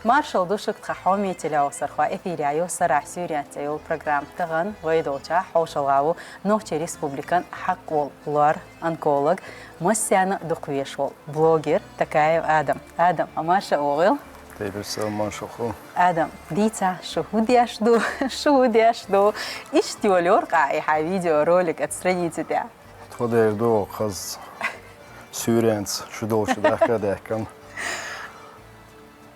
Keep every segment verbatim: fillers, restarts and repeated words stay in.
Маршал ду шуга, тха хьоме телевизор-хой. Эфире йо «Сарахь суьйренца» йола программа. Тахан вай долча хьошалгӀа ву Нохчий Республикан хьакъ волу лор, онколог, массарна а дукха везаш волу блогер Такаев Адам. Адам, а марша вогӀийла. Тейпаш сел маршалла. Адам, дийца, шу хӀун деш ду, шу хӀун деш ду. Иштта йолу йоркъа и хьан видеоролик оцу странице тӀехь. Тхо дер ду, хаза суьйренца шу долчу дахка а даьккхина.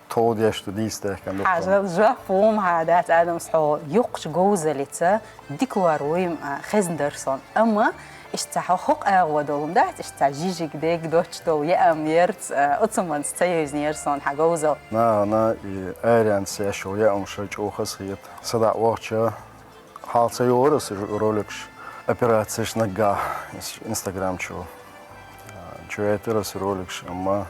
Тхо деш ду дийца даьккхина ду. Хьажал, жоп ву-м хьан дац, Адам, хьо йоккхачу говзаллица дика лор вуй-м, а, хезна дара сон. Амма иштта цхьа хӀокху агӀо долу-м дац, иштта цхьа жижиг дег доцуш долу яа-м ярца, а, оцу манца ца евзинера сон хьан говзал. На, на, и аренца еш йолу яа-м ша чӀогӀа хазахета. СадаӀа вахча, хьал ца йора аса роликаш, операцеш наггахь, ис-, Instagram чу. А, чу яйтара аса роликаш, амма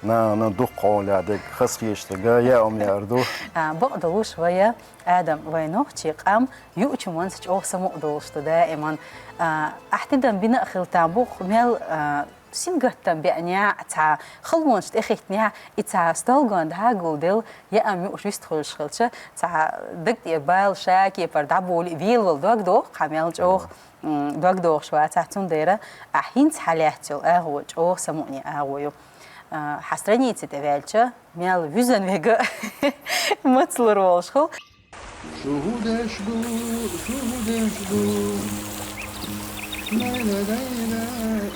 на, на дуккха хьоле дерг хазахеташ дерг, яа-м яар ду. А, бакъ долуш вай, Адам, вай нохчий къам юучу манца чӀогӀа самукъа долуш ду даиман. А, ахь тидам бина а хила там бу-кх, мел, а, сингаттам беанехь, цхьа халонаш тӀехӀиттинехь, и цхьа столган дӀагулделла, яа-м юуш вистхуьлуш хилча, цхьа даг тӀе бала ша кепара дӀаболий, велавала дог доху, хьан мел чӀогӀа, м, дог дохуш вацахь, цундела ахь хӀинца хьан лаьцна йолу агӀо чӀогӀа самукъане агӀо ю. А, хьан странице тӀе ваьлча, мел вуьзна вега мацлур волуш хул. Шу хӀун деш ду, шу хӀун деш ду? Дай-да-дай-да,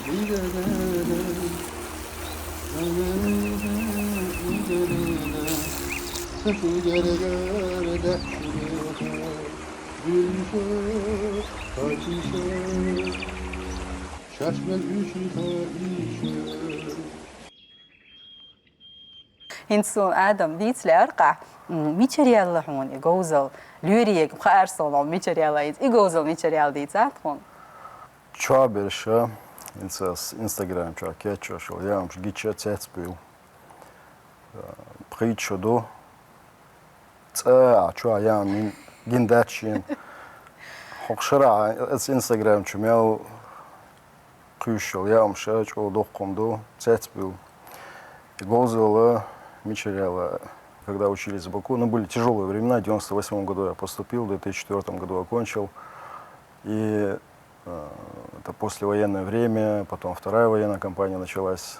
ди-да-да-да. Дай-да-дай-да, ди-да-дай-да. Ца шу гергара даьхкинехьа, дуьйна шу, кхачийша. Шаьш мел уьйшинчу хьан ийша. ХӀинца суна, Адам, дийца лаьара-кх, м, мичара яьлла хьуна и говзал, лоьрий яга, ма хаьара суна, мичара яьлла иза, и говзал мичара яьлла дийцахьа тхуна? Чохь берш, хӀинца ас Instagram чохь кечйош йолу яа-м ша гича цецбуьйлу. Пхийтта шо ду. ЦӀа а чохь яа-м гина дац шена. ХӀокху шарахь ас Instagram чу мел кхуьйсуш йолу яа-м ша чӀогӀа доккха хӀума ду, цецбуьйлу. И говзалла мичара яьлла, когда учились в Баку, ну, были тяжёлые времена, в девяносто восьмом году я поступил, в две тысячи четвёртом году окончил. И, э, это послевоенное время, потом вторая военная кампания началась.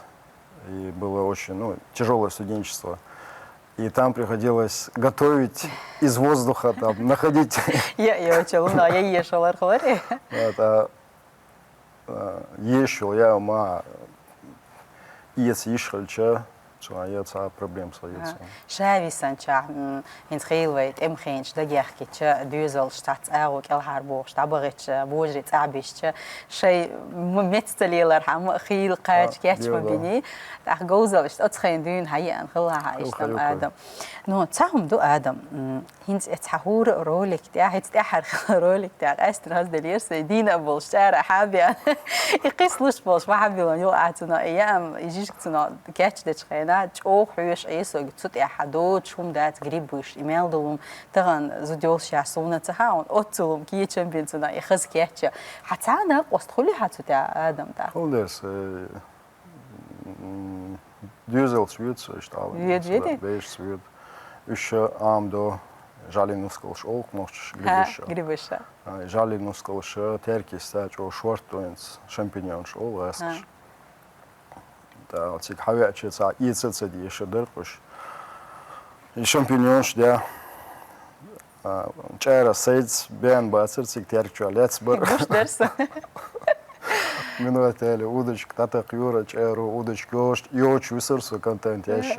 И было очень, ну, тяжёлое студенчество. И там приходилось готовить из воздуха, там, находить. Я, я учу, ну, я ешалар хлори. Вот, а, а, ешал, я ма, если ишхальча, цу, я ца проблем союз. Ага. Ша висанча, м, хӀинца хийла вай тӀеман хенаш дагехкича, доьзалш цац агӀо кӀелхьара бохуш, дӀабахича, божаре цӀа бисча, шай м-, меца ца лелархьама, хийла кхача кечма бини. ТӀаккха говзалла иштта оцу хенахь дуьйна хьан еана хилла хьан иштта, Адам. Ну, цхьа хӀума ду, Адам. М, хӀинца эцхьа хӀура ролик тӀехь, хӀинца тӀаьхьара хилла ролик тӀехь, къаьстина хазделлера сайн, дийна а болуш, чӀара хьан беана. И кхийсалуш болуш, ма хьан билан юкъа цунах, и яа-м, и жижиг цунах кечдечу хенахь, чӀогӀа хьоьжуш Ӏийсога цу тӀехь хьан доцуш хӀума дац, грибыш, и мел долу хӀума, тахана зуда йолуш яц суна ца хаьа, оццул хӀума кечам бина цунах, и хаза кечъян. Хьан цхьа а накъост хуьлий хьан цу тӀехь, Адам, тӀаккха? Хьулдерс, э, М, доьзалца воьду со иштта Ӏалам. Воьду, воьду? Бешаца воьду. Уьш Ӏамадо, жӀаьлин нускалш олу-кх нохчаша, грибыш. Грибыш. А, жӀаьлин нускалш, теркий стачо, шорта дуьйнца, шампиньонаш олу гӀаскаш. ТӀаккха цига хьавеача цхьа эца а ца дезаш дара-кх уьш. И шампиньонаш де. А, чӀара сайца бен бацара цига теркачохь лаьцна бара. Гуш дара со. Минот аьлла, удочка дӀатакха юра, чӀара удочка йош-, йоцуш висара со контент еш.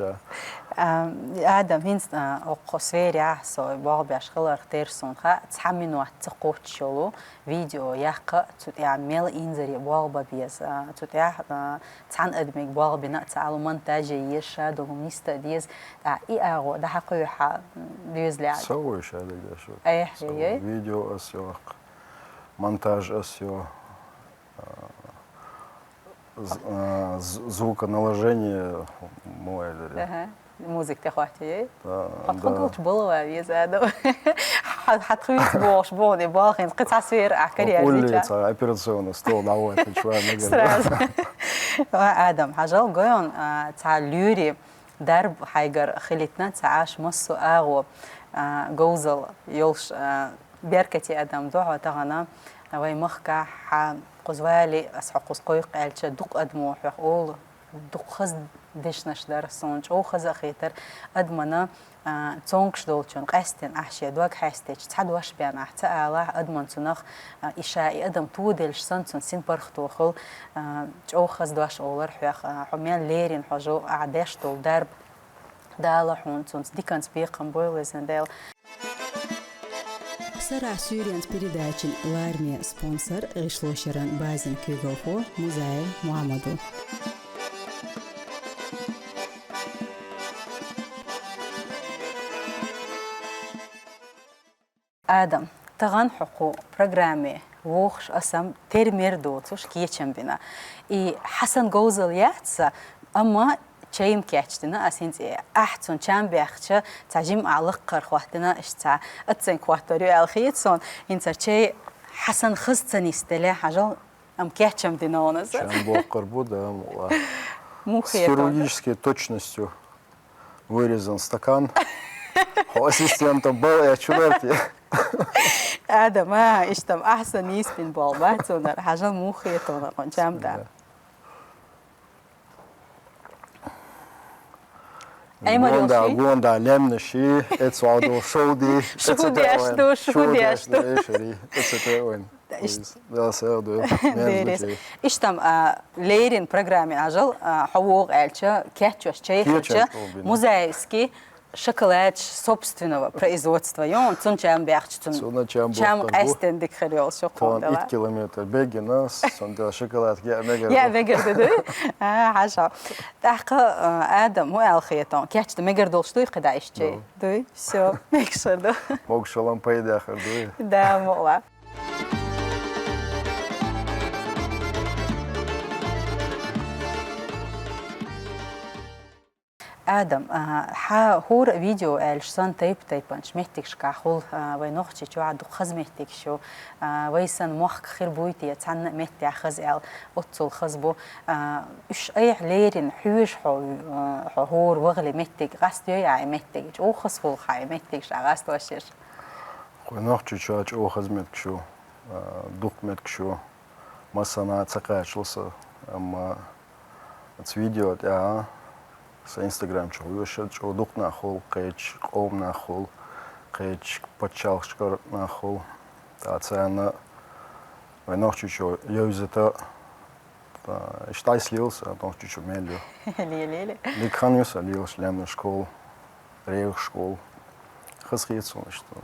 А, Адам, хӀинца, а, окху сферехь со болх беш хиларх тера суна хаьа, цхьа минот ца кхоччуш йолу видео яккха, цу тӀехь мел инзаре болх бан беза, а, цу тӀехь, а, цхьана адамига болх бина а ца Ӏалу, монтаже еза, ша долу нисдан деза, тӀаккха и агӀо дӀахьакхуьйхьа, м, доьзалехь. Со вуй ша дагадеш ву. Эхь, со яй. Видео ас йо, монтаж ас йо, а, з-, а, з-, звуконаложение мой дара. Аха. Музыка тӀе хӀоттий? Да, да. Хьо тхо гулч балава веза, да. Хьа-, хьа тхуьйца бохуш боху, балхин кхин цхьа сфера ахь карьер улли дича. Цхьа операционный стол дӀавойтачу вай мегар. Сразу. Ва, Адам, хьажал гойон, а, цхьа луьри, Дарба хьайгара хилийтина ца Ӏаш массо а агӀо, а, говзал йолуш, а, беркате адам ду хьо тахана, вай махкахь хьан кхузвали, ас хьо кхуза кхойкху аьлча, дукха адамо хьох олу, дукха хаза дешнаш дара суна, чӀогӀа хаза а хетара адамана, а, цонгаш долчун къаьстина ахь шен дог хьаьстича, цхьа дош бен ахь ца алахь, адаман цунах, а, и ша и адам тоделаш санна цун син паргӀато хуьлу, а, чӀогӀа хаза дош олар хьох, а, хьо мел лерина хьожу, ахь деш долу дарба. Дала хьуна цунца диканца бекхам бойла, везан Дела. Сарахь суьйренца передачин лараме спонсор гӀишлошеран базин куьйгалхо Музаев Мухьаммад ву. Адам, тахана хьо кху программе вохуш аса-м тера-мера доцуш кечам бина. И хьан санна говзалла яц сан, амма чай-м кечдина аса хӀинца. Ахь цунна чам баьхча, цхьа жимма ахь лаккхара хӀоттина, иштта цхьа оцценга хӀоттор ю аьлла хета суна. ХӀинца чай хьан санна хаза ца нисделла, хьажал, амма кечам дина вон аса. Чам боккхур бу, да, мукъа. Муха хетара? С хирургической точностью вырезан стакан. Хьо ассистентам бал эчу ларти. Адам, а, иштта ахь санна нийса бина болу бац цунара, хьажал муха хетонара хьуна чам да. Да. Ай, Марио, гонда, ши? Гонда лемнаши, эцвалдо шовди, Шугу эцетэ деш ойн. Ду, шугу Шугу деш деш ду. Ду, эшери, эцетэ ойн. Иш- Да, сэр, да. Дерис. Иштта, а, леррина программе ажал, а, хьо вогӀу аьлча, кечъеш чай хилча, Музаевский шоколад собственного производства. Ю, цунна чам баьхча, цунна Цунна чам чам боккхур бу. Къаьстина дика хир йолуш ю. Тон кхунна дала. Икки километр бегина, сон дела шоколадка я мегар. Я мегар ду, ду? А, хьажа. ТӀаккха, а, Адам, хӀун аьлла хетон? Кечда мегар долуш дуй кхидӀа ишчи? Ду. Дуй? Всё, мегаш хир ду. Могушалан пайда хир дуй? Да, мукъа. Адам, а, хьан хӀора видео аьлча санна тайп-тайпанчу меттигашкахь хуьлу, а, вай нохчи чохь дукха хаза меттигаш ю, а, вай санна мохк хир буй те, цхьанна а меттехь хаза аьлла, оццул хаза бу. А, уьш айхьа леррина хьоьжу хьо, а, хьо хӀора вахале меттиг, къастайой ахь и меттиг, чӀогӀа хаза хуьлу хьан и меттигаш ахь къастош еш? Кху нохчи чохь чӀогӀа хаза меттигаш ю, а, дукха меттигаш ю. Массанхьа ца кхачалу сан, амма оцу видео тӀехь сан Instagram чу вуьйш чӀогӀа дукха нах хуьлу, кхечу къоман нах хуьлу, кхечу пачхьалкхашкара нах хуьлу. Ткъа царна вай Нохчийчоь йовзийта, ткъа иштта дӀасалелаш сан Нохчийчоь мел ю. Лелийла. Дика хан ю сан лелаш лаьмнашкахула, регӀашкахула. Хазахета суна иштта.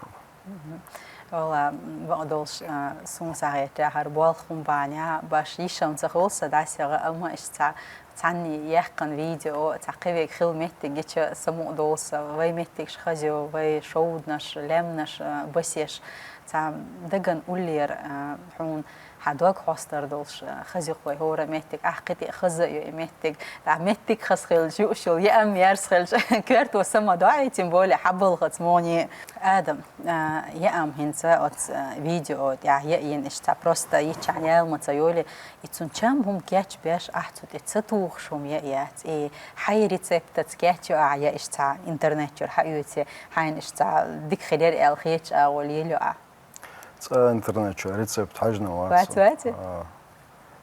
Мгм. Валла, бакъдолуш, а, суна схьахетарехь, хӀара болх хӀун бахьанехь, баш йиш-м ца хуьлу сан дӀасаяхьа, амма иштта цхьа, цхьанне яьккхина видео, цхьа кхин верг хила меттиг гича, самукъа долу сан, вай меттигаш хаза ю, вай шовданаш, лаьмнаш, а, басеш, цхьа дагна уллера, а, хьуна хьан дог хьостур долуш, а, хаза ю-кх вай хӀора меттиг, ахь кхин тӀе хаза а ю и меттиг, тӀаккха меттиг хаза хилча, юуш йолу яам мерза хилча, коьрто са ма доӀий, тем более хьан балхаца муьлххачу. Адам, а, яам хӀинца оцу, а, видео тӀехь яйина иштта цхьа просто йиччахьана яла ма ца йолий, и цунна чам хӀума кечбеш ахь цу тӀе ца тухуш хӀума яа яц, и хьайн рецептаца кечйо ахь я иштта цхьа интернет чуьра хьаоьций, хьайна иштта цхьа дика хир яра аьлла хеташ агӀо лелайо ахь? Цкъа интернет чуьра рецепт хьаьжна вац. Вац, вац? А.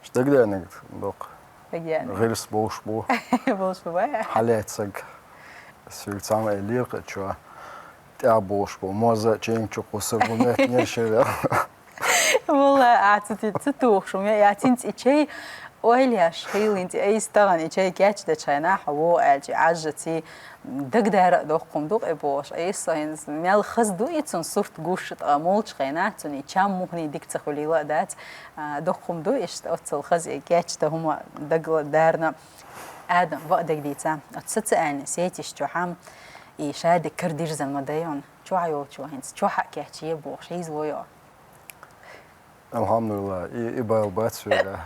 Иштта дагадеанарг доккха. Дагадеанарг. ГӀирс болуш бу. Болуш бу, бай? Хьалецаг. Соьга цхьамма элира кхечо. ТӀехь болуш бу. Моза ченга чу кхуссур бу, меттанера шерра. Валла, а, цу ти-, ца тухуш хӀума яа яц, хӀинца и чай ойла еш хилла, хӀинца айса тахана и чай кечдечу хенахь, хьо вогӀу аьлча, Ӏажжаций, дагадара а доккха хӀума ду-кх и бохуш. Айса со хӀинца мел хаза ду и цунна сурт гуш, ткъа молчу хенахь цунна и чам мухний дика ца хуьлийла а дац. А, доккха хӀума ду иштта оццул хаза и кечдан хӀума дагла дарна. Адам, ваъ дагадийца, оцу социальный сетиш чохь-м и шадерг карадирзина ма дайо, чохь йолчо хӀинца чохь а кечъе бохуш, хьийзало йо? Алхьамдулиллах, и, и бала бац вера.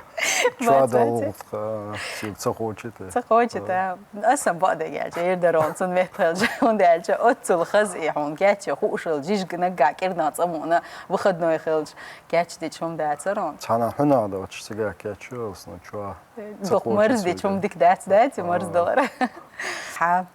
Чуа долу гӀуллакх, а, сига ца кхочу те. Ца кхочу те. Аса бакъдерг аьлча, эр дара хьуна цунна метта хилча, хӀунда аьлча оццул хаза и хьуна кечъян хууш йолу жижиг наггахь кӀирнах цӀа мукъна выходной хилча кечдича хӀума дацара хьуна. Цхьана хьуьнах доцуш цигахь кечйо аса, ну, чуа ца кхочу. Дукха марздича хӀума дика дац, дац, а, марздалар. Хьан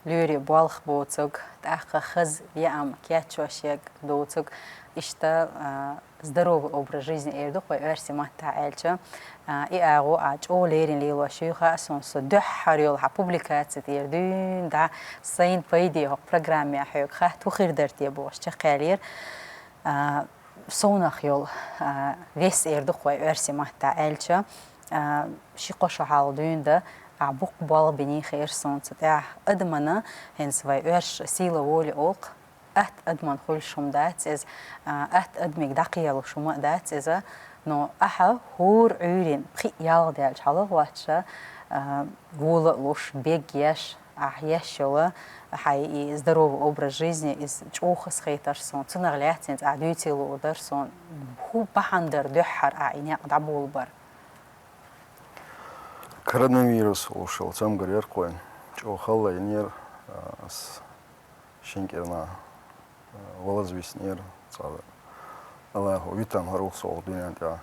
лоьрийн болх боцург, тӀаккха хаза яам кечъеш ерг доцург, иштта, а, здоровый образ жизни эр ду-кх вай оьрсийн маттахь аьлча. А, и агӀо а чӀогӀа леррина лелош ю хаьа суна, со дуьххьара йолу хьан публикаци тӀера дуьйна дӀа сайна пайде хӀокху программехь хьоьга хатта хӀун хир дара те бохуш чекхъяьллера. А, совнах йолу, а, вес эр ду-кх вай оьрсийн маттахь аьлча, а, ши-кхо шо хьалха дуьйна дан, а, боккха болх биний хир суна цу тӀехь. Адамана, хӀинца вай оьрсаша сила воли олу-кх, атта адаман хуьлуш хӀума дац иза, а, атта адамиг дӀакхелуш хӀума а дац иза, но ахьа хӀора Ӏуьйрина пхиъ-ялх даьлча хьала а гӀоттуш, а, вола а луш, бегъеш, ахь еш йолу хьайн и здоровый образ жизни, иза чӀогӀа хазахетар суна, цунах лаьцна цкъа дуьйций луур дара суна, хӀун бахьана дара дуьххьара ахь и некъ дӀаболабар? Коронавирус олуш йолу цамгар яра-кх вайн. ЧӀогӀа хала йинера, а, ас шина кӀирнахь, а, валаза виснера, цхьа Аллахо витина хӀара ву со хӀокху дуьнен тӀехь.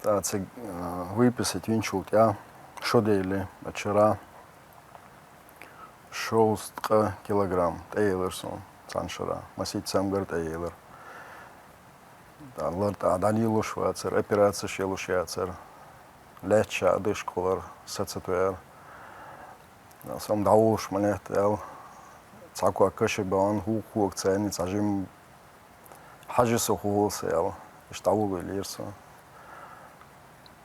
ТӀаккха цига, а, выписать винчул тӀаьхьа шо делира, оцу шарахь шовзткъа килограмм тӀеелира суна цхьана шарахь, масийтта цамгар тӀеелира. ТӀаккха лар тӀехь дӀалелош вацара, операцеш йолуш яцара, лаьтташ а дашкхалара, са ца тоьара. Со-м дӀаволуш ма летта аьлла, цхьа ког каша бан, хӀугу-хӀугу царний цхьа жимма хьажа со хӀун хӀума сан аьлла, иштта дӀавуллийлира со.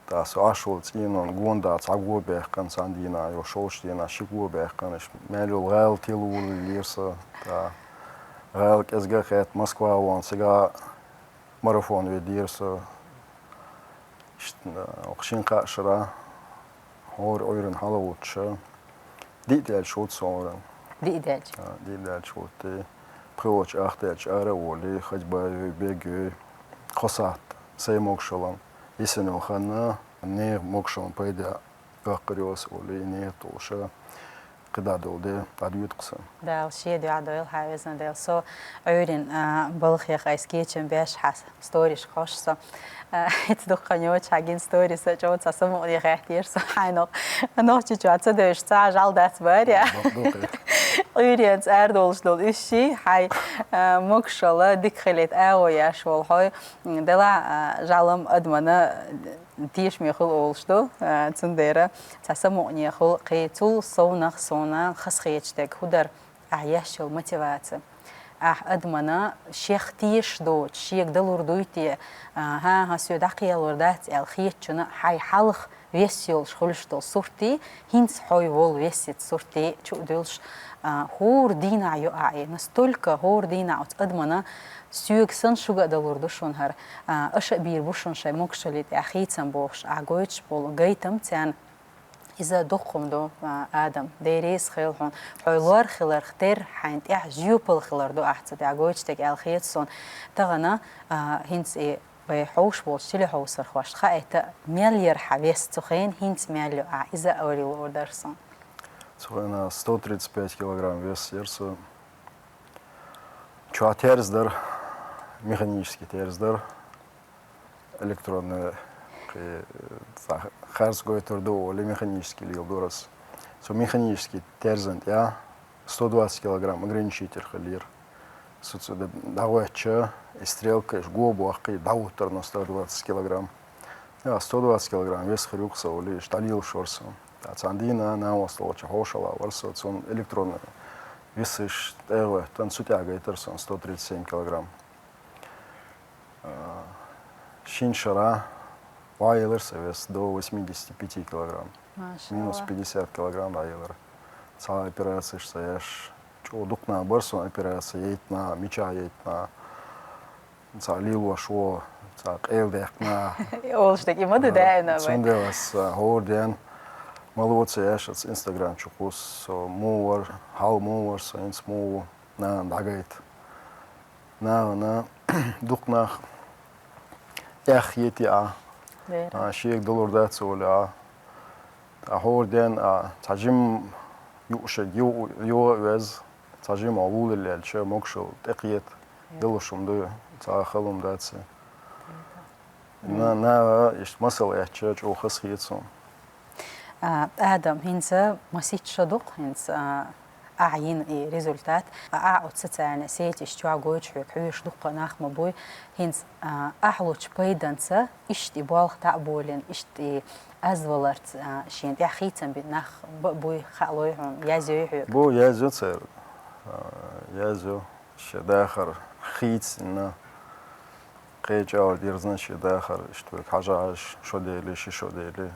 ТӀаккха со Ӏаш волу цӀенонна гонах цхьа го баьккхина, цхьана дийнахь, йо, шолгӀачу дийнахь ши го баьккхина, иштта мел йолу гӀала тилла вуллийлира со. ТӀаккха гӀала кӀезга а хетта, Москва а вахана, цига марафон ведира со. Иштта, а, хӀокху шина-кхаа шарахь хӀора Ӏуьйранна хьалагӀуттуш, диъ даьлча гӀутту со хӀоран. Диъ даьлча? А, диъ даьлча гӀутту. Пхи-кхоъ ах даьлча ара а волий, ходьба а йой, бег а йой, кхо сахьт сайн могушаллина йисина йолу хан, нехан могушаллин пайда йоккхур ю ас олий, и ният долуш, кхидӀа долу де дӀадоьду-кх сан. Дала шен дуьхьа дойла хьан, везан Дела. Со Ӏуьйранна, а, балхех айса кечам беш хьан сториш хьош со. А, хӀинца дукха хан йоцуш хьан гина сторис а чӀогӀа цхьа самукъане хаьттира со хьайна. Нохчийчохь ца девзаш цхьа а жӀаьла дац бара. Ду-, ду-, ду-, Ӏуьйренца арадолуш долу уьш ши, хьайн, а, могушалла дика хилийта агӀо еш волу хьо. Делахь, а, жӀаьла-м адамана тешаме хуьлу олуш ду, а, цундела цхьа самукъане хуьлу кхин. Цул совнах суна хазахеташ дерг хӀун дара, ахь еш йолу мотиваци? Ахь адамана шех тешаш доцуш, шега далур дуй те, а, хӀан-хӀа, соь дӀакхелур дац аьлла хетачунна хьайн хьалха вес йолуш хуьлуш долу суртий, хӀинца хьо волу весетан суртий чу а дуьллуш, а, хӀора дийнахь ю ахь и, настолько хӀора дийнахь оцу адамана, соьга санна шуьга а далур ду шуна хӀара, а, аша а бийр бу шуна шайн могушаллин тӀехь хийцам бохуш, ахь гойтуш болу гайтам царна. Иза дукха хӀума ду, а, Адам, Дела реза хуьлда хьуна. Хьо лор хиларх терра, хьайна тӀехь жоьпалла хилар ду ахь цу тӀехь гойтуш дерг аьлла хета суна. Тахана, а, хӀинца и вай хьовш болчу телехьовсархошна хаийта, мел яра хьан вес цу хенахь, хӀинца мел ю ахь, иза а ойла луур дара суна. Цу хенахь сто тридцать пять килограмм вес яра сан. Чохь терза дара, механический терза дара, электронный, кхин, цхьа харц гойтур ду олий, механический леладора ас. Цу механический терзан тӀехь сто двадцать килограмм ограничитель хилира. Со цу дӀагӀоьттича, и стрелка, и го боккхий, дӀахӀуттура на сто двадцать килограмм. Я, сто двадцать килограмм вес хир ю-кх сан олий, иштта дӀалелаш вара со. ТӀаккха цхьана дийнахь нахана столчу хьошалла вара со, цунна электронный весаш тӀе а гӀоьттина, цу тӀехь гайтира сан сто тридцать семь килограмм. А, шина шарахь ваелира сан вес до восьмидесяти пяти килограмм. Машалла. Минус пятьдесят килограмм ваелира. Цхьа операцеш ца еш. ЧӀогӀа дукха нах бара суна операци яйта нах, мичахь яйта нах. Цхьа лелош ву, цхьа къел дехкина. Олуш дерг и ма ду даима вай. Цундела ас, а, хӀора ден мало ца еш, ас Instagram чу кхуссу, со муха вара, хьал муха вара, со хӀинца муха ву, нахана дӀагайта. Нахана дукха нах эхь хетий ахь, а, шега далур дац олий ахь. Ткъа хӀора ден а цхьа жимма юуш йо-, йо а веза, цхьа жимма вуллийлча, могушалла тӀекхета, далуш хӀума ду, цхьа хала хӀума дац. На-, наха иштта масал эцча, чӀогӀа хазахета суна. А, Адам, хӀинца масийтта шо ду-кх, хӀинца, а, ахьа йина и результат. А, ахьа оцу социальни сеташ чохь гойтуш хьоьга хьоьжуш дуккха нах ма буй. ХӀинца, а, ахьа лучу пайданца иштта и болх дӀа а болийна, иштта и аз валарца, а, шена тӀехь хийцам бина нах ба а буй, хаалой хьуна, язйой хьоьга? Бу, язйо цара. А, язйо. Шен дахар хийцина, кхечу ала дирзина шен дахар, иштта вайга хьажа-хьажа, шо дели, ши шо дели.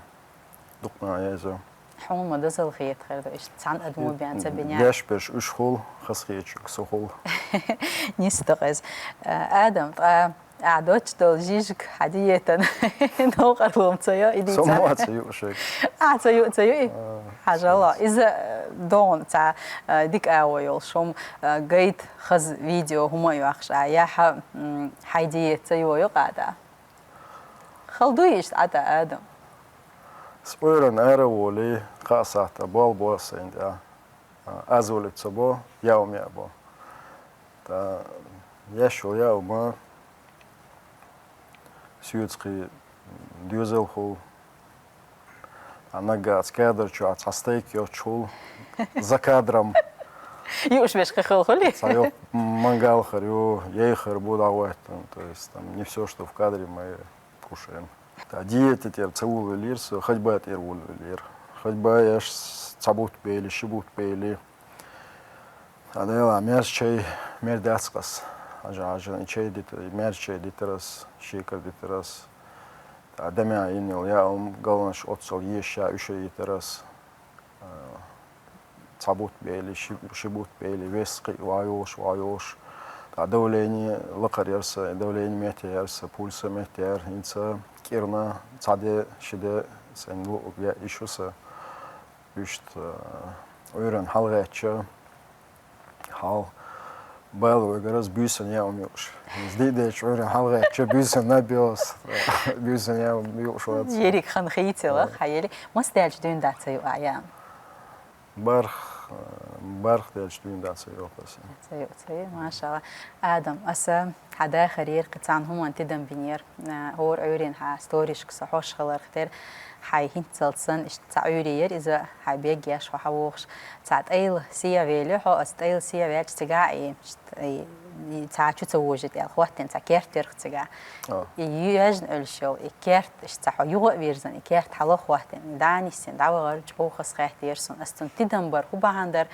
Дукха нах язйо. Хьуна ма дозалла хета хир ду, иштта цхьана адамо бен ца бинехь. Деш берш уьш хуьлу, хазахетарш со хуьлу. Нийса ду-кх иза. Адам, ткъа ахьа доцуш долу жижиг хьан диетан новкъарло ма ца йо, и дийца? Со ма ца юу шега. Ахьа ца юу, ца юий? А, хьажал. Иза, э, догӀна цхьа, э, дика агӀо йолуш хӀума, э, гайта хаза видео хӀума а йоккхуш, а, яхьа, м, хьайн диета ца йо юкъа тӀа. Хала дуй иштта Ӏа тӀа, Адам? Со Ӏуьйранна ара а волий, кхаа сахьта болх бо ас сайна тӀехь. А, аз валийта ца бо, яа хӀума яа бо. ТӀаккха еш йолу яа хӀума, соьца кхин доьзал хуьлу. Наггахь кадр чохь цхьа стейк йоцуш хуьлу. За кадром. Юуш беш кхин хуьлу хуьлий? Цхьа йоккха мангал хир ю, яй хир бу дӀахӀоттийна. То есть там не всё, что в кадре, мы кушаем. ТӀаккха диета тӀера ца волавелира со, ходьба тӀера волавелира. Ходьба еш цхьа бутт бели, ши бутт бели. ТӀаккха делахь, мерза чай, мер дац-кх ас. Хьажа-хьажа, и чай дита-, мерза чай дитира ас, шекар дитира ас. ТӀаккха дан мегӀ йина йолу яа хӀума, галанаш оццул езаш, уьш а йитира ас. А, цхьа бутт бели, ши, ши бутт бели, вес кхин а охьайолуш, охьайолуш. ТӀаккха давление лакхара яра сан, давление меттахъяра сан, пульс а меттахъяра, хӀинца кӀирна цхьа де, ши де сайн луъург яа йиш ю сан. Иштта, а, Ӏуьйранна хьалагӀаьттича, хьал бала вайгара ас буьйсанна яа хӀума юуш. Иза дийдечу Ӏуьйранна хьалагӀаьттича, буьйсанна наб йо ас, буьйсанна яа хӀума юуш вац. Ерриг хан хийцалахь, хьан ели. Маса даьлча дуьйна дац ца юу а яа? Барх, барх даьлча дуьйна дац ца юу аса. Ца юу, ца юу, машалла. Адам, аса хьан дахарера кхин цхьана хӀуманна тидам бинера. А, хӀора Ӏуьйранна хьан сторишка со хьош хиларх тера, хьайн хӀинццалц санна, иштта цхьа Ӏуьйре яра иза, хьайн бегеш хьо хьан вохуш. Цхьа тӀайла сехьа велира хьо, аса тӀайла сехьа ваьлча цигахь и, и, и цхьа чу ца вожийта аьлла, хӀоттийна цхьа керт яра-кх цигахь. О. И йоьжна Ӏуьллуш йолу, и керт, иштта цхьа хьо юха а вирзина, и керт хьалха хӀоттийна, дӀа а нисйина, дӀавахара, чӀогӀа хазахетира суна. Аса цунна тидам бар хӀун бахьана дара,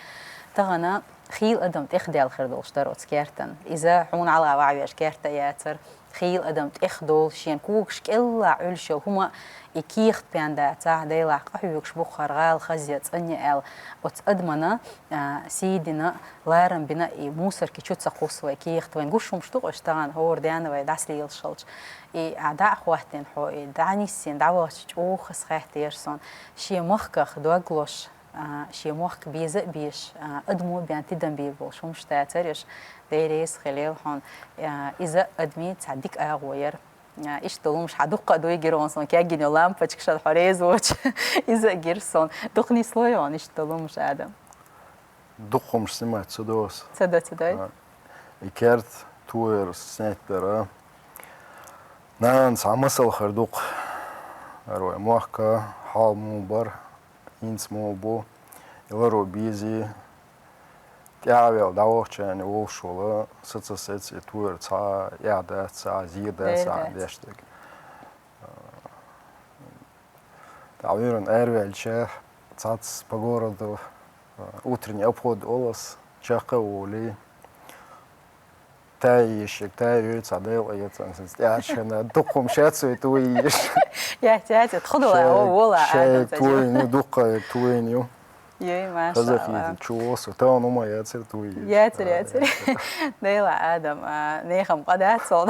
тахана хийла адам тӀехдаьлла хир долуш дара оцу кертан. Иза хьуна хьалха ваха веза керт а яцара. Хийла адам тӀехдолу, шена когаш кӀелахь Ӏуьллуш йолу хӀума, и кехат бен дацахь, делахь къахьоьгуш бу-кх хӀара гӀала хазъян, цӀанъян аьлла. Оцу адамана, а, сий дина, ларам бина и мусорки чу ца кхуссу вай кехат. Вайн гуш хӀумаш ду-кх уьш тахана, хӀора дена вай дӀасалелаш хилча. И, а, дӀа а хӀоттийна хьо, и дӀа а нисйина, дӀавахча чӀогӀа хазахетира суна. Шен махках дог лозуш, а, шен мохк беза а безаш, а, адамо бен тидам бийр болуш хӀумаш дацара уьш, Дела реза хуьлийла хьуна. А, иза адамийн цхьа дика агӀо яра. А, иштта долу хӀумаш хьан дуккха а дуй гира хьуна, суна кегйина йолу лампочка шад хьо реза воцуш. Иза а гира суна. Дукха нислой хьуна иштта долу хӀумаш, Адам? Дукха хӀумаш снимать ца до аса. Ца до, ца до? А, и керт тур снять дара. Нана цхьа масал хир ду-кх. Ара вай мохк хьал муха бара. ХӀинца муха бу, и ларо безий, тӀаьхьавелла дӀавахча волуш волу, саца сеций тур цхьа а эхь дац, цхьа а зен дац, цхьа а деш дерг. ТӀаккха Ӏуьйранна араваьлча, цхьацца по городу, а, утренний обход олу ас, чекх а волий. Тай йиш, тай йой цхьа дайла эцан, сан тӀаьхьа шена дукха хӀума шаьцвай туй йиш. Яц, яц, тхо дола, о, вола, шай Адам, туй, ну, дукха туй ю. Йой, машалла. Казахи чу осу, тан ума яцар туй йиш. Яцар, яцар. Дайла, Адам, а, нехам къа дац, сол.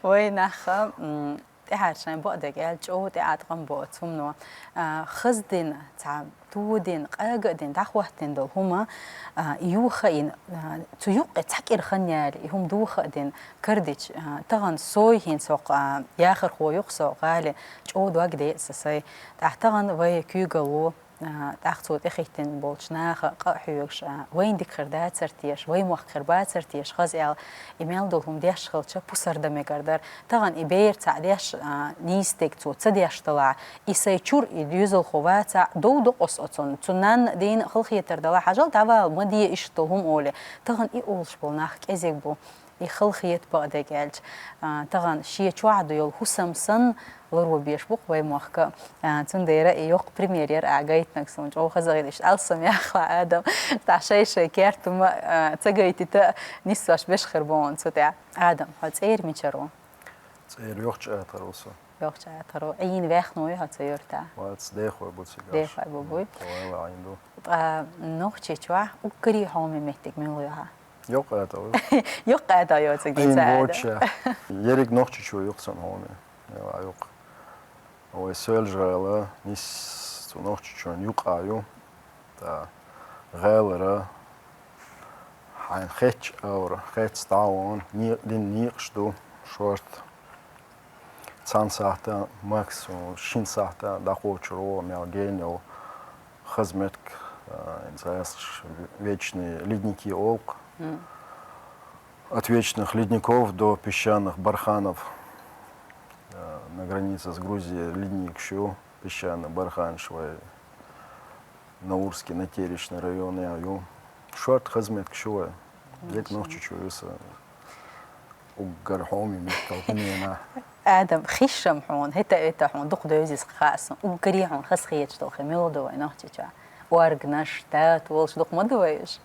Вай нах, м, тӀаьхьара шайн бакъдерг аьлла, чӀогӀа тӀеӀаткъам бо оцу хӀумано. А, хаздина, цхьа тодина, къага а дина, дӀахӀоттина долу хӀума, а, юха а йина, а, цу юккъе цхьа кӀира хан яьлла, и хӀума духа а дина, кардича, а, тахана сой хӀинца хӀокху, а, яхархо ю-кх со гӀали, чӀогӀа дог деа сан сай. ТӀаккха тахана вай куьйгалло, А, тӀаккха цо тӀехӀиттина болчу наха къа а хьоьгуш, а, вайна дика хир дацара теша, вай мохк хир бацара теша, хаза аьлла, и мел долу хӀума деш хилча, пусар дан мегар дара. Тахана и бер цхьаъ деш, а, нийса дерг цо ца деш далахь, и сайн чуьра и доьзалхо вацахь, дов до-кх оцунна. Цу нанна а, дена а халахетар далахь, хьажал, дӀавала, ма де иштта долу хӀума олий. Тахана и олуш болу нах кӀезиг бу. И халахета бакъдерг аьлча, а, тахана шен чохь ду йолу хӀусам санна ларбеш бу-кх вай мохк. А, цундела и йоккха пример яра ахь гайтинарг суна. ЧӀогӀа хазахийта, иштта алсам яхалахь, Адам. Тахана шай-шай керта хӀума, а, ца гайтийта, нисдеш беш хир бу хьуна цу тӀехь. Адам, хьо цӀера мичара ву? ЦӀера Йохчу-Ӏатара ву со. Йохчу-Ӏатара ву. Ӏийна ваьхна вуй хьо цу юьртахь? Вац, дехой бу цигахь. Дехой бу буй? М, вайл Ӏийна ду. Ткъа Нохчийчохь уггаре хьоме меттиг мила ю хьан? Йоккха-Ӏата ву. Йоккха-Ӏата йоцург дийца Ӏийна Адам. Воча. Ерриг Нохчийчоь ю-кх сан хьоме. Яла ю-кх. Вай Соьлжа-ГӀала нисса цу Нохчийчоьнан юкъахь ю. ТӀаккха гӀалара хьайна хетачу агӀор, хетта дӀа а вахана, не-, дина некъаш ду шорта. Цхьана сахьтана, максимум шина сахьтана дӀакхочур ву мел гена йолу хаза меттиг, а, хӀинца ас вечные ледники олу-кх. Мгм. От вечных ледников до песчаных барханов. А, на границе с Грузией ледникаш ю, песчаные барханаш вай Наурский, Натеречный районехь ю. Шорта хаза меттигаш ю вай. Дика Нохчийчоь ю сан уггар хьоме меттигал хӀуненахь. Адам, хиш-м хьуна, хӀета-хӀета хьуна дукха девзаш хаьа суна. Уггаре хьуна хазахеташ долу хи мила ду вай Нохчийчохь? Органаш, тата волуш дукха ма ду вай уьш?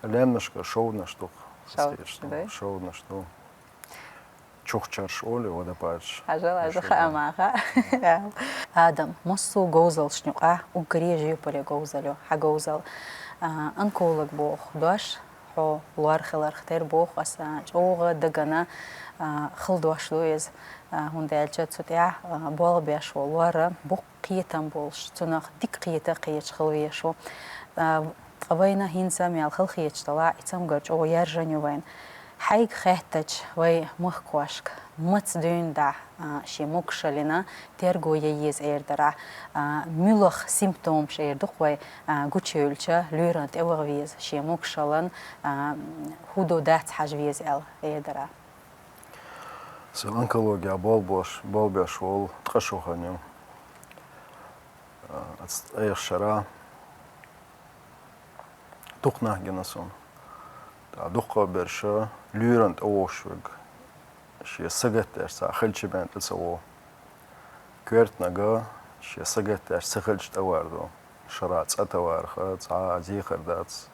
Лаьмнашкара шовданаш ду-кх. Шовданаш ду? Шовданаш ду. Чухчарш олий, водопадаш. Хьажал, хьажал, хаьа ма хаьа. Адам, массо а говзалшна юкъахь уггаре жоьпалле говзалла ю хьан говзалла. А, онколог боху дош, хьо лор хиларх тера боху аса, чӀогӀа дагана, а, хала дош ду иза, а, хӀунда аьлча цу тӀехь, а, болх беш волу лор боккха кхетам болуш, цунах дика кхета а кхеташ хила везаш ву. А, ткъа вайна хӀинца мел хала хеташ далахь, и цамгар чӀогӀа яржан ю вайна. Хьайга хаьттича, вай махкошка маца дуьйна дахь, а, шен могушаллина терго ян еза эр дара, а, муьлха симптомаш эр ду-кх вай, а, гучуевлча, лоьрана тӀе ваха веза шен могушаллан, а, хӀун ду дац хьажа веза аьлла эр дара. Сан онкологехь болх беш, болх беш волу ткъа шо хан ю. А, оцу ткъех шарахь дукха нах гина суна. ТӀаккха дуккха а берш лоьрана тӀе вогӀуш верг, шен сагатдеш цхьа хилча бен тӀе ца вогӀу. Коьртаниг шен сагатдеш ца хилча тӀе вар ду. Шарахь цкъа тӀе варах цхьа а дехар дац.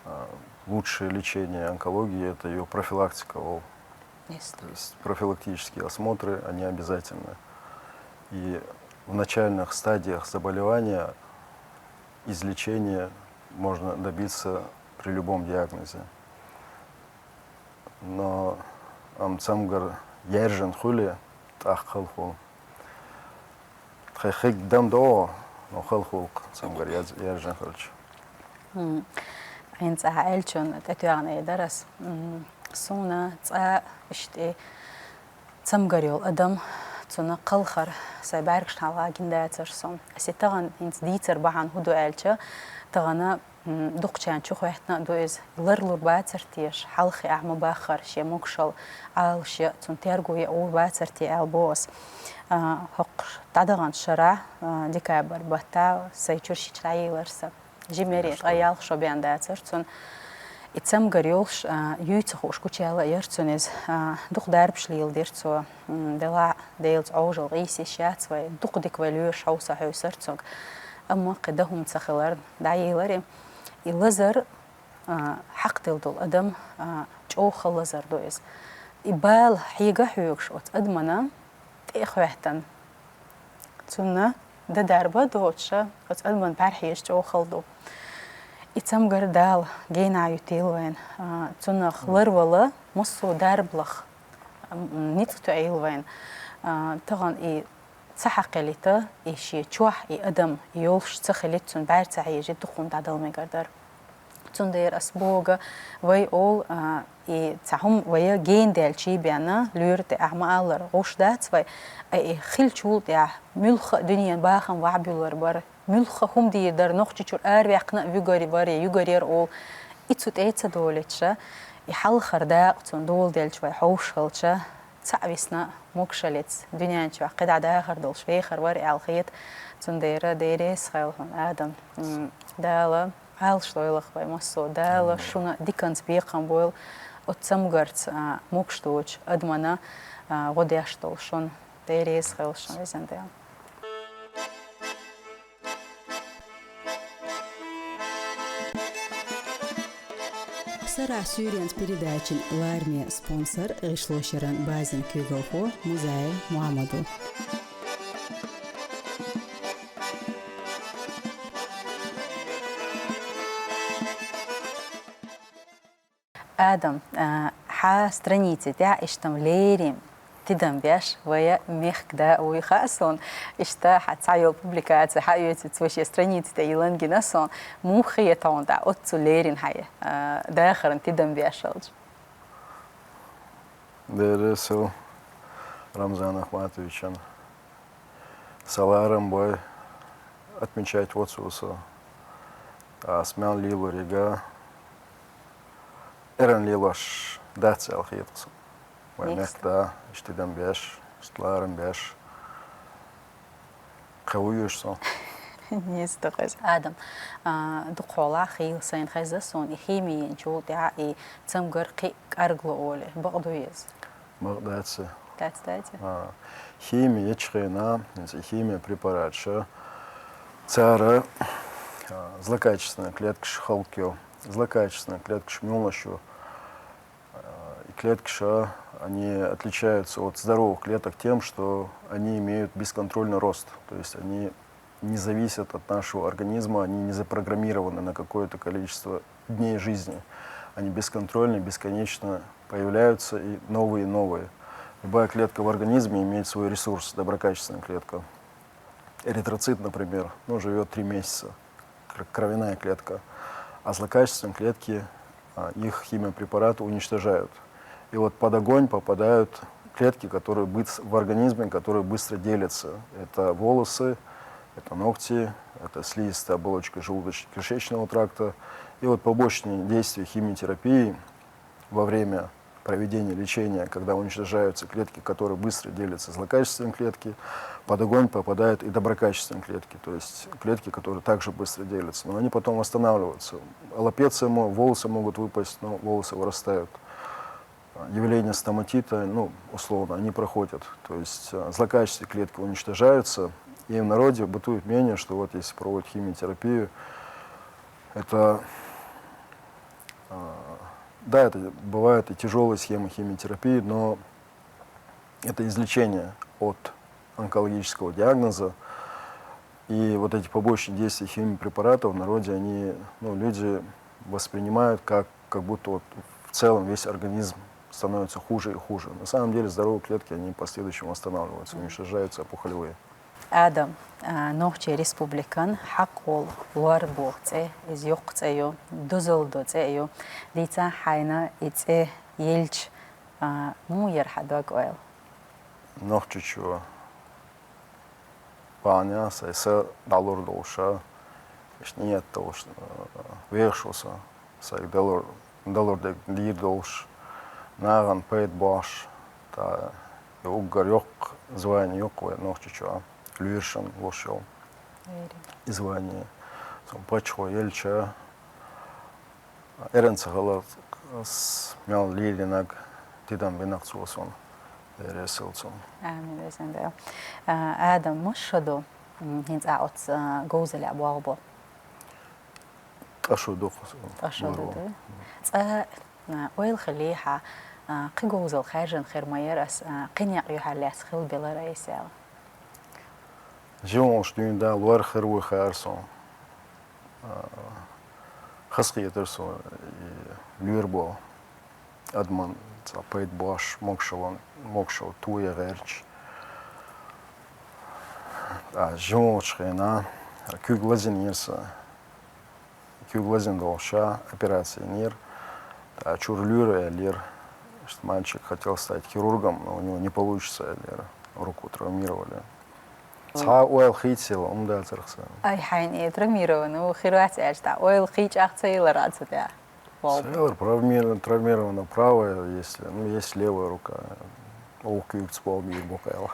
А, лучшее лечение онкологии — это её профилактика, ол. То есть профилактические осмотры, они обязательны. И в начальных стадиях заболевания излечения можно добиться при любом диагнозе. Но амма цамгар яьржина хуьлий, тӀаккха хала хуьлу. Тхайн хиг дам догӀу, но хала хуьлу-кх цамгар яз-, яьржина хилча. М. Хьайна цкъа аьллачунна тӀетоьхна эр дара ас. М, суна цкъа иштта цамгар йолу адам, цунна кхалхар сайн бӀаьргашна хьалха гина дацара со. Аса тахана хӀинца дийцар бахьана хӀун ду аьлча, тахана, м, дукхачарна чу хоьттина а ду иза, ларлур бацара теша, хьалхе ахьа ма баххара шен могушалла, Ӏалашъян, цунна терго ян гӀур бацара те аьлла боху ас. А, хӀокху дӀадаханчу шарахь, а, декабрь баттахь сайн чуьра шича дӀаелира сан. Жимма яра, ткъа ялх шо бен дацара цунна. И цамгар йолуш, а, юй ца хууш гучуяьлла яра цунна иза. А, дукха дарбаш леладира цо. М, делахь а, Делаца Ӏовжал къийса йиш яц вай. Дукха дика вай лоьраш хьовса хьовсара цуьнга. Амма кхин дан хӀума ца хиларна, дӀаелира и. И лазар, а, хьакхделла долу адам, а, чӀогӀа хала лазар ду иза. И бала хьега хьоьгуш оцу адамана тӀе а хоьттина, цунна дан дарба а доцуша, оцу адаман бӀаьрхьежа чӀогӀа хала ду. И цамгар Дала генахь ютийла вайна, а, цунах ларвала массо а дарбалах, м, ницкъ тоьийла вайна. А, тахана и ца хьакхелийта, и шен чохь и адам йолуш ца хилийта, цунна бӀаьрга ца хьежийта, дукха хӀума дӀадала мегар дара. Цундела ас боху, вай олу, а, и цхьа хӀума вай гена даьлча бен, лоьра тӀехь ма-аллара, гӀуш дац вай, а, и хиллачул тӀехь муьлхха а дуьненан бахам вахьа буьллур бара, муьлхха хӀума дийр дара, Нохчийчуьра араваьккхина а вуьгур вара, юьгур яра олу. И цу тӀе ца долуьйтуш, и хьалхара дакъа цунна доладелча вай хьовшахалча, цхьаъ висна могушаллица дуьнен чохь кхидӀа дахар долуш вехар вара аьлла хета. Цундела Дела реза хуьлда хьуна, Адам. М, Дала Ӏалаш лойла вай массо а. Дала шуна диканца бекхам бойла, оцу цамгарца, а, могуш доцучу адамна, а, гӀо деш долу шуна. Дела реза хуьлда шуна, везан Дела. Сарахь суьйренца передачин лараме спонсор гӀишлошъяран базин куьйгалхо Музаев Мухьаммад ву. Адам, а, хьан страници тӀехь иштта леррина тидам беш вай мехкан да вуй хаьа суна. Иштта хьан цхьа йолу публикаци хьан оьцуьйту цо шен страници тӀе йиллина гина суна. Муха хета хьуна тӀаккха оццул леррина хьан, а, дахарна тидам беш хилча? Дела реза хуьлда Рамзан Ахматовична. Сан ларам бой, отмечать ву цо со. Ас мел лелор йига, эрна лелош дац аьлла хета суна. Вай мехкан да, иштта тидам беш, иштта ларам беш кхин вуй уьш со. Нийса ду-кх иза. Адам, а, дукхахьолахь хийла сайна хезна суна, и химичул тӀехь и цамгар кхин кӀаргло олий. Бакъ дуй иза? Бакъ дац. Дац, дац. А, хими ечу хенахь, хӀинца и хими препараташ, цара, а, злокачественный клеткаш хӀаллакйо. Злокачественный клеткаш муьлш ю? А, и клеткаш, они отличаются от здоровых клеток тем, что они имеют бесконтрольный рост. То есть они не зависят от нашего организма, они не запрограммированы на какое-то количество дней жизни. Они бесконтрольно, бесконечно появляются и новые, и новые. Любая клетка в организме имеет свой ресурс, доброкачественная клетка. Эритроцит, например, ну, живёт три месяца, кр-, кровяная клетка. А злокачественные клетки, а, их химиопрепараты уничтожают. И вот под огонь попадают клетки, которые быц-, в организме, которые быстро делятся. Это волосы, это ногти, это слизистая оболочка желудочно-кишечного тракта. И вот побочные действия химиотерапии во время проведения лечения, когда уничтожаются клетки, которые быстро делятся, злокачественные клетки, под огонь попадают и доброкачественные клетки, то есть клетки, которые также быстро делятся, но они потом восстанавливаются. Алопеция, мо-, волосы могут выпасть, но волосы вырастают. Явление стоматита, ну, условно, они проходят. То есть, э, злокачественные клетки уничтожаются, и в народе бытует мнение, что вот если проводят химиотерапию, это, э, да, это бывают и тяжёлые схемы химиотерапии, но это излечение от онкологического диагноза. И вот эти побочные действия химпрепаратов в народе, они, ну, люди воспринимают как, как будто вот в целом весь организм становится хуже и хуже. На самом деле здоровые клетки, они в последующем восстанавливаются, уничтожаются опухолевые. Адам, а, Нохчийн Республикан хьакъ волу лор боху цӀе, иза йоккха цӀе ю, дозалла до цӀе а ю. Дийцахь, хьайна и цӀе елча, а, муха яра хьан дог-ойла? Нохчийчоь вахана, сайн са дӀалур долуш, иштта ниет долуш, а, вехаш ву со. Сайга далур, далур дерг дийр долуш, нахана пайда бош, та, и уггар йоккха звание ю-кх вай Нохчийчохь, лоьрашна луш йолу. Вери. И звание. Со паччахьо елча, эрна ца хилар, ас мел лелийнарг, тидам бинарг цо суна. Дела реза хуьлда цунна. Амин, везан Дела. А, Адам, масса шо ду, м, хӀинца а оцу, а, говзаллехь болх бо? Ткъа шо ду-кх. Ткъа шо ду, ду? Цкъа, а, ойла хилий хьан, а, кхин говзалла хаьржина хир ма яра ас, а, кхин некъ юьхьарлаьцна хила белара айса аьлла? Жима волуш дуьйна да лор хир вуй хаьара суна. А, хазахетара суна и лоьра болу адамна цхьа пайда бош, могушалла, могушалла тоя гӀерташ. А, жима волчу хенахь куьг лазийнера сан. Куьг лазийна долча операци йинера, тӀаккха чура лоьра аьллера, что мальчик хотел стать хирургом, но у него не получится аьллера, руку травмировали. Цхьа ойла хийцаелла, хӀума дацарх сан. Ай, хьайна и травмированный ву хир вац аьлча, тӀаккха ойла кхы чӀагӀ ца елар Ӏа цу тӀа? Ца елар, травмир-, травмирована правая, если, ну, есть левая рука. Оха куьйгца болх бийр бу кхел.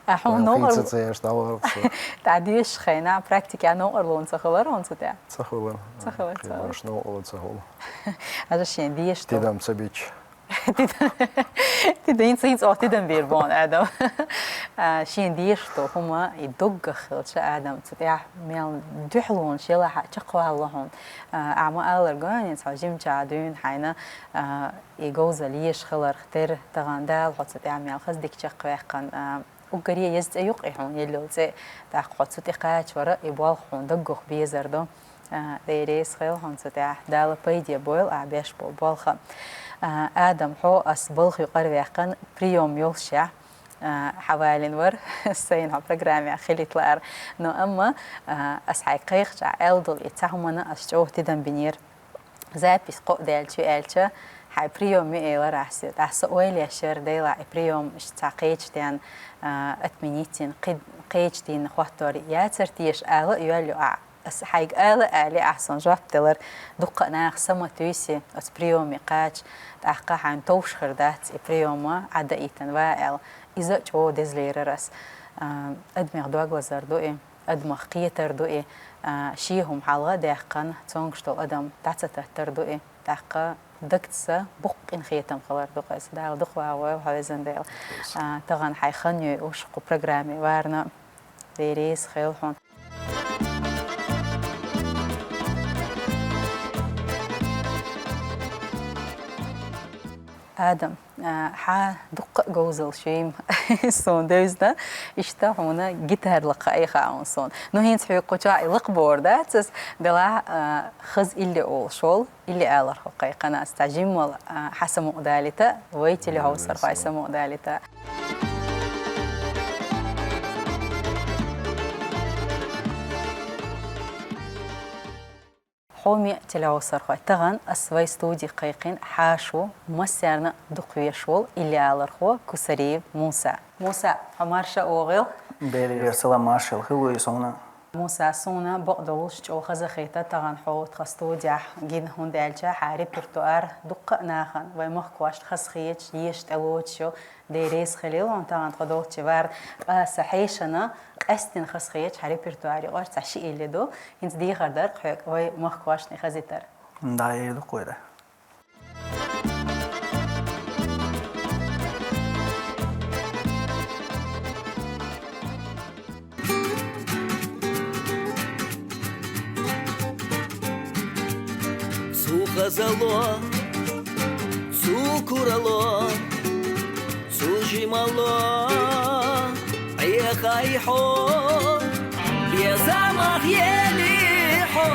А хьуна новкъарло ца еш дӀавахар цо. ТӀа дешаш хенахь, практике новкъарло ца хилар хьуна цу тӀа? Ца хилар. Ца хилар, ца хилар. Кхин баш новкъарло ца хилар. Хьажа шен дешаш. Тидам ца бича. Тидам. Тидам, хӀинца, хӀинца оха тидам бийр бу хьуна, Адам. А, шен дешаш долу хӀума, и доггах хилча, Адам, цу тӀехь мел дуьхьалонаш елахь а чекхвалло хьуна. А, ахьа ма аллара гонанца хьо жимчохь дуьйна хьайна, а, и говзалла езаш хиларх тера, тахана Дала хьо цу тӀехь мел хаза дика чекхваьккхина, а, уггаре еза цӀе ю-кх и хьуна, елла йолу цӀе, тӀаккха хьо цу тӀе кхачавар а, и болх хьуна даггах безар ду. А, Дела реза хуьлда хьуна цу тӀехь, Дала пайде бойла ахь беш болу болх. А, Адам, хьо ас балха юкъара ваьккхина, приём йолушехь, а, хьавалийна вара, сайна хьо программехь хилийта лаьара. Но амма, а, ас хьайга кхайкхича аьлла долу и цхьа хӀуманна ас чӀогӀа тидам бинера. Запись кхоъ даьлча ю аьлча, хьайн приём ю элира ахь соьга. Ахь сан ойла еш яра, делахь и приём иштта цхьа кхечу дийнна, а, отменить йина, кхи-, кхечу дийнна хӀоттор яцара теша ала а йоьлла ю ахь. Ас хьайга ала а алий, ахь суна жоп делира, дуккха а наха са ма туьйсу оцу приёме кхача, тӀаккха хьайна товш хир дац и приём Ӏадаийтина ван аьлла. Иза а чӀогӀа деза лерира ас. А, адамех дог лазар ду и. Адамах кхетар ду и, а, шен хӀума хьалха а даьккхина, цомгуш долу адам дӀа ца таттар ду и, тӀаккха дагца буккъина хетам хилар ду-кх иза. Дала дукха вагӀа войла хьо, везан Дела. А, тахана хьайн хан йойуш кху программе варна, Дела реза хуьлда хьуна. Адам, а, хьан дуккха а говзалла шима суна девзина, иштта хьуна гитара лакха айхьа хьуна суна. Ну, хӀинца хьоьга кху чохь и лакха бохур дац ас, делахь, а, хаза илли олуш волу, илли алархо кхайкхина ас цхьа жиммал, а, хьан самукъа далийта, вай телехьовсархой самукъа далийта. Хьоме телехьовсархой, тахана ас вай студи кхайкхина хьаша ву, массарна а дукха везаш волу илли алархо Кусариев Муса. Муса, хьо марша вогӀийла. Делера салам, маршалла хуьлда суна. Муса, суна бакъдолуш чӀогӀа хазахета тахана хьо тхан студехь гина, хӀунда аьлча хьан репертуар дуккха а нахана, вай махкахошна хазахеташ, езаш тӀелоцуш ю. Дела реза хуьлийла хьуна тахана тхо долчу варна. Ткъа сан хьешана, къаьстина хазахеташ хьан репертуаре юкъара цхьа ши илли ду. ХӀинца дехар дара-кх хьоьга вай махкахошна и хазийтар. Да, эр ду-кх вай, да. Цу хазало, цу курало, цу жимало Ӏехай хьо, беза мах ели хьо,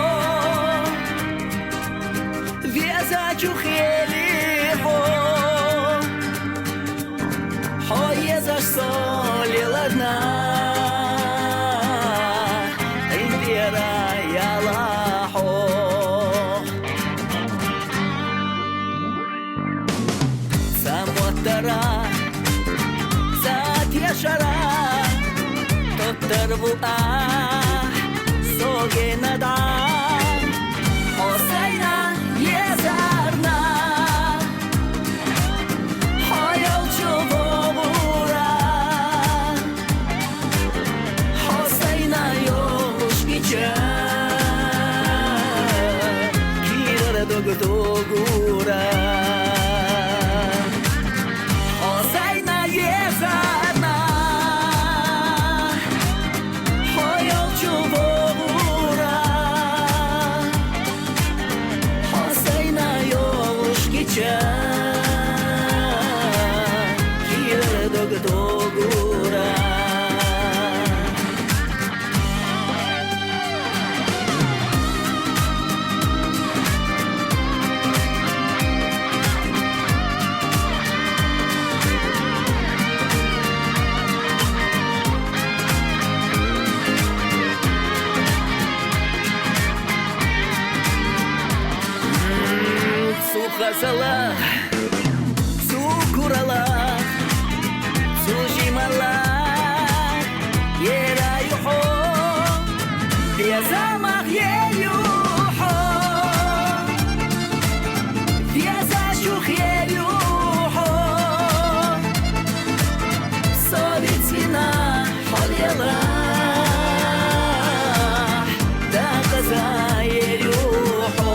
везачух ели хьо. Хьо езаш со леларна, къинтӀера яла хьо. Ца моттара, ца тешара, тоттар ву ахь со гена дӀа. Хьо сайна езарна, хьо йолчу вогӀура. Хьо сайна йолуш гича, кийрара дог догура. Хьо сайна езарна, хьо йолчу вогӀура. Хьо сайна йолуш гича, кийрара дог догура. Салах, цу куралах, цу жималах, ераю хьо, безамах ерю хьо, безачух ерю хьо, совицвина хьол елахь, дахаза ерю хьо.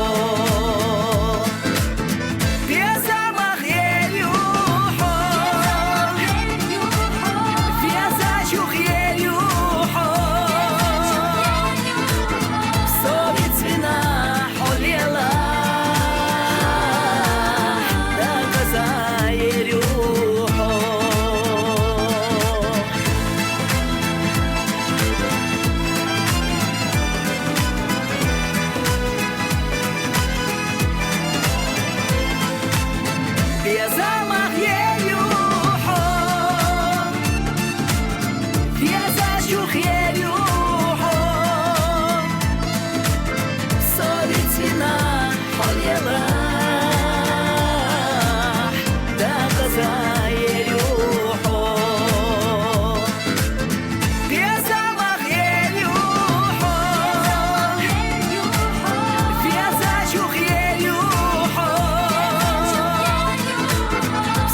Безамах ерю хьо, безачух ерю хьо, совицвина хьол елахь, дахаза ерю хьо. Безамах ерю хьо, безачух ерю хьо, совицвина хьол елахь, дахаза ерю хьо. Безамах ерю хьо, безачух ерю хьо,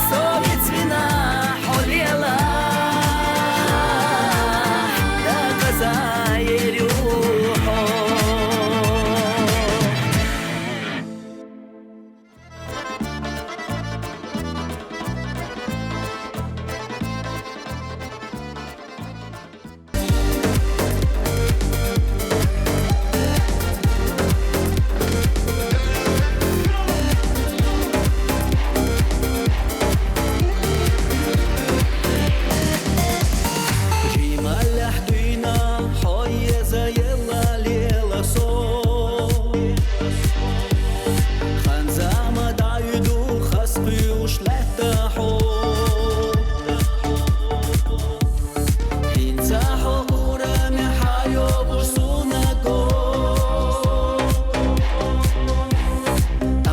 совицвина хьол елахь, дахаза ерю хьо. Жималахь дуьйна хьо еза елла лела со. Хан-зама дӀаюду, хас кхуьуш лаьтта хьо. ХӀинца хьо урамехь хьайогӀуш суна го.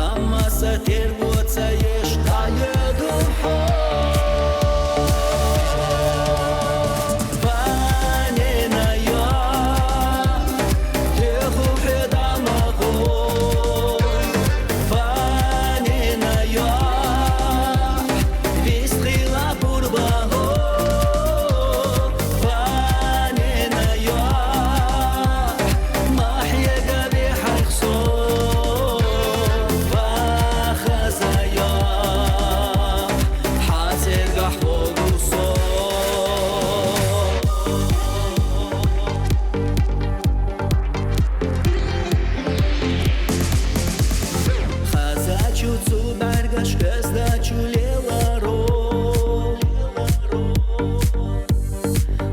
Амма сан терго ца еш дӀайоьду хьо. Ванина йо, тоьху хьоьда ма гӀо. Ванина йо, вистхила пурба гӀо. Ванина йо, ма хьега вехьайх со. Вахаза йо, хьан цергахь вогӀу со. Хазачу цу бӀаьргаш хьоьздачу леларо.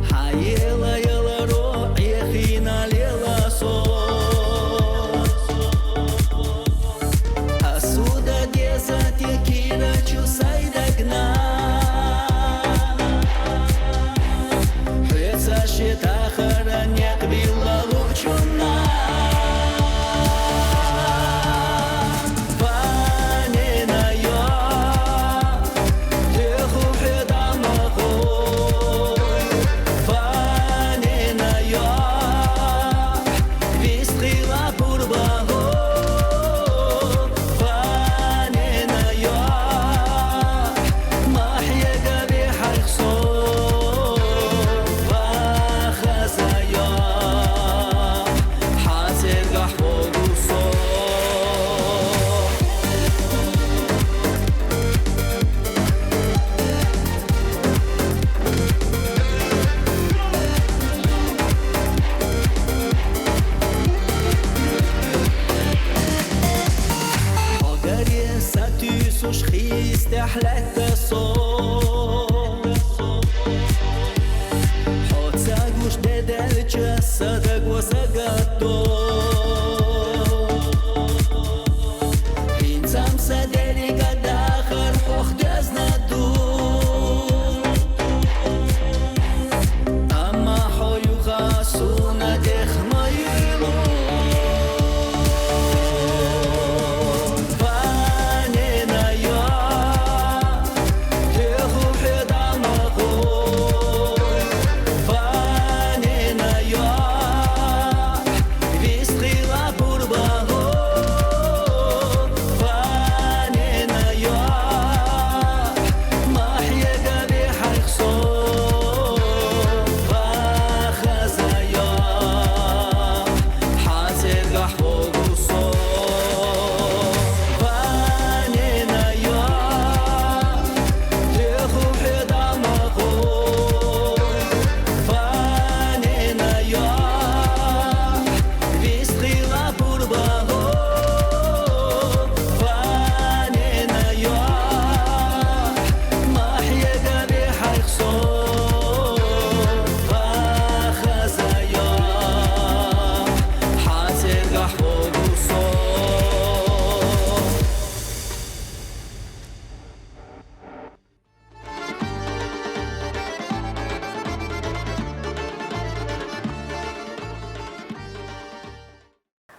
Хьан ела яларо Ӏехийна лела со. Ас суда деза тӀе кийрачу сай дагна. Хьоьца шен тахара некъ билла лучунна. Ванина йо, тоьху хьоьда ма гӀо. Ванина йо, вистхила пурба гӀо. Ванина йо, ма хьега вехьайх со. Вахаза йо, хьан цергахь вогӀу со. Хьогаре сатуьйсуш хистехь лаьтта со. Хьо ца гуш де даьлча, сан даго сагатдо. ХӀинца-м сан деррига дахар хьох доьзна ду. Амма хьо юха суна дех ма юьйлу. Ване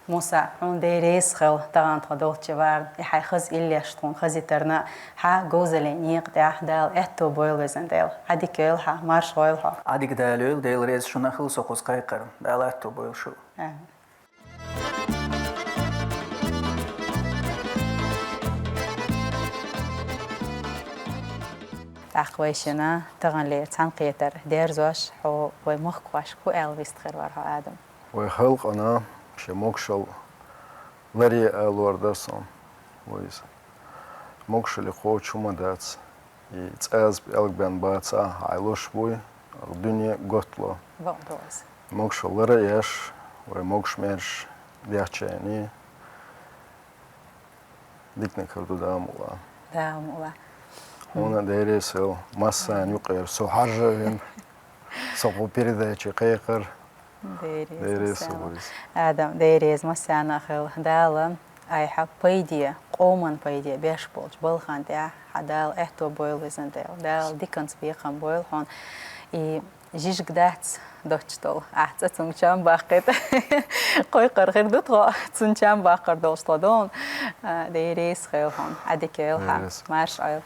Муса, хьуна Дела реза хила тахана тхо долча варна, и хьай хаза иллеш тхона хазийтарна, хьа говзаллин некъа тӀехь Дала аьттув бойла, везан Дела. Ӏадика йойла хьа, марша гӀойла хьо. Ӏадика Дала йойла, Дела реза шуна хила со кхуза кхайкхарна. Дала аьттув бойла шу. Амин. ТӀаккха вай шийна таханлера цхьаьнакхетар дерзош, хьо вай махкахошка хӀу аьлла вистхир вар хьо, Адам? Вай халкъана шоай могашал ларъе ала лоархӀ дар сона. Вай из могашале кхочу хӀума дац. И цӀаза пӀелг бен баца хьай лош буй, дуьне готтло. Бакъ ду из. Могашал лар а еш, вай могаш-маьрша дехча а яьнна, диканиг хир ду, Дала мукъ лахь. Дала мукъ лахь. Хьуна Дела реза хила, массарна юкъера со хьаржа а вина, со кху передаче кхайкхар. Дела реза хила, Адам, Дела реза массарна хила. Дала айхьа пайде, къоман пайде беш болча балхан тӀехь хьа Дала аьттув бойла, везан Дела. Дала диканца бекхам бойла хьуна. И жижиг дац доцчу долу. Ахь цкъа цунна чам баккхийта. Кхойкхур хир ду тхо, цунна чам баккхур долуш тхо ду. А, Дела реза хила хьуна. Ӏадика йойла хьа. Дела реза. Марша гӀойла.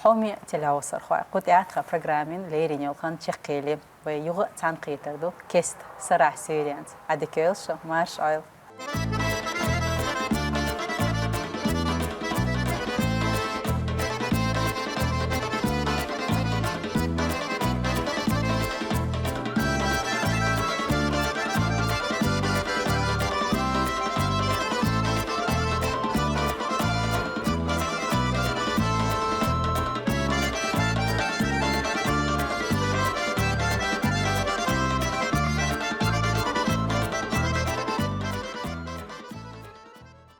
Хьоме телехьовсархой, кху тӀехь тхан программин леррина йолу хан чекхъели. Вай юха а цхьаьнакхетар ду кеста, сарахь суьйренца. Ӏадика йойла шу, марша гӀойла.